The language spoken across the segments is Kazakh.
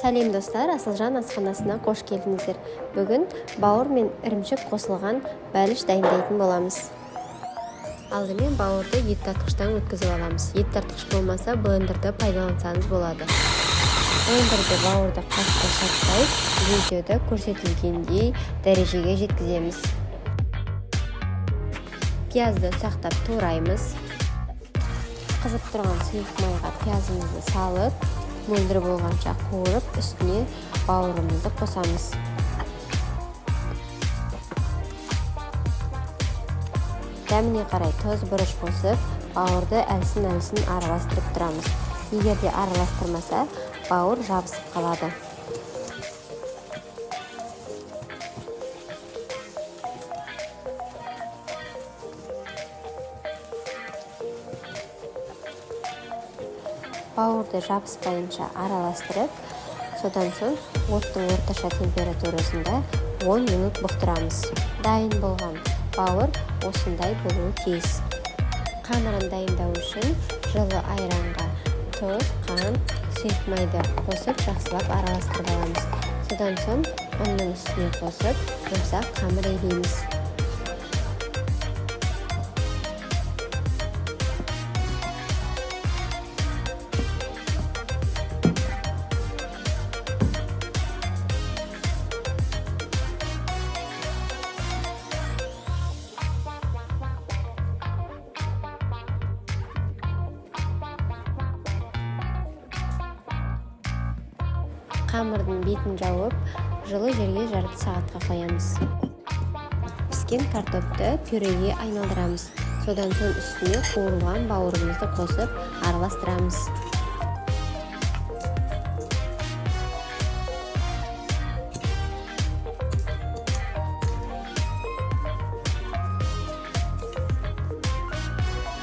Сәлем, достар! Асылжан асханасына қош келдіңіздер! Бүгін бауыр мен ірімшік қосылған бәліш дайындайтын боламыз. Алдымен бауырды ет тартқыштан өткізіп аламыз. Ет тартқыш болмаса, блендерді пайдалансаңыз болады. Блендерде бауырды қатты ұсақтай, видеода көрсетілгендей дәрежеге жеткіземіз. Пиязды ұсақтап тураймыз. Қызып тұрған сұйық майға пиязымызды салып, мөлдір болғанша қуырып, үстіне бауырымызды қосамыз. Дәміне қарай тұз, бұрыш қосып, бауырды әлсін-әлсін араластырып тұрамыз. Егер де араластырмаса, бауыр жабысып қалады. Бауырды жабыспайынша араластырып, содан соң оттың орташа температурасында 10 минут бұқтырамыз. Дайын болған бауыр осындай болуы тиіс. Қамырын дайындау үшін жылы айранға тұз, қант, сұйық майды қосып, жақсылап араластырып аламыз. Содан соң ұнның үстіне қосып, жұмсақ қамыр илейміз. Қамырдың бетін жауып, жылы жерге жарты сағатқа қоямыз. Піскен картопты пюреге айналдырамыз. Содан соң үстіне қуырылған бауырымызды қосып, араластырамыз.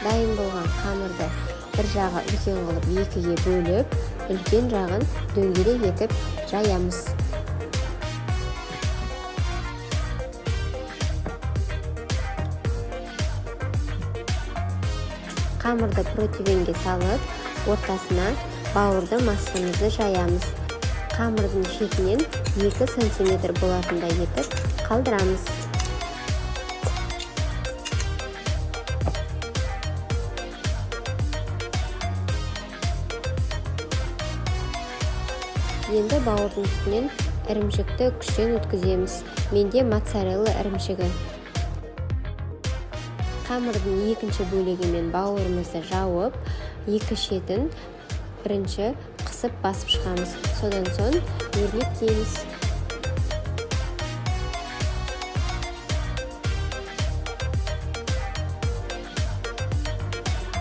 Дайын болған қамырды бір жағы үлкен қылып екіге бөліп, үлкен жағын дөңгелек етіп жаямыз. Қамырды противенге салып, ортасына бауырды массамызды жаямыз. Қамырдың шетінен 2 сантиметр болатындай етіп қалдырамыз. Енді бауырдың үстінен ірімшікті күштен өткіземіз. Менде моцарелла ірімшігі. Қамырдың екінші бөлігімен бауырымызды жауып, екі шетін бірінші қысып басып шығамыз. Содан соң өрнектейміз.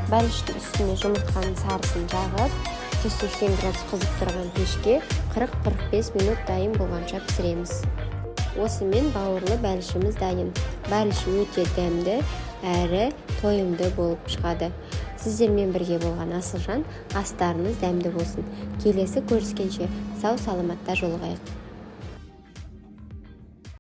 Бәліштің үстіне жұмыртқаның сарысын жағып, 180 градус қызып тұрған пешке 40-45 минут дайын болғанша пісіреміз. Осымен бауырлы бәлішіміз дайын. Бәліш өте дәмді әрі тойымды болып шығады. Сіздермен бірге болған Асылжан. Астарыңыз дәмді болсын! Келесі көріскенше сау саламатта жолығайық!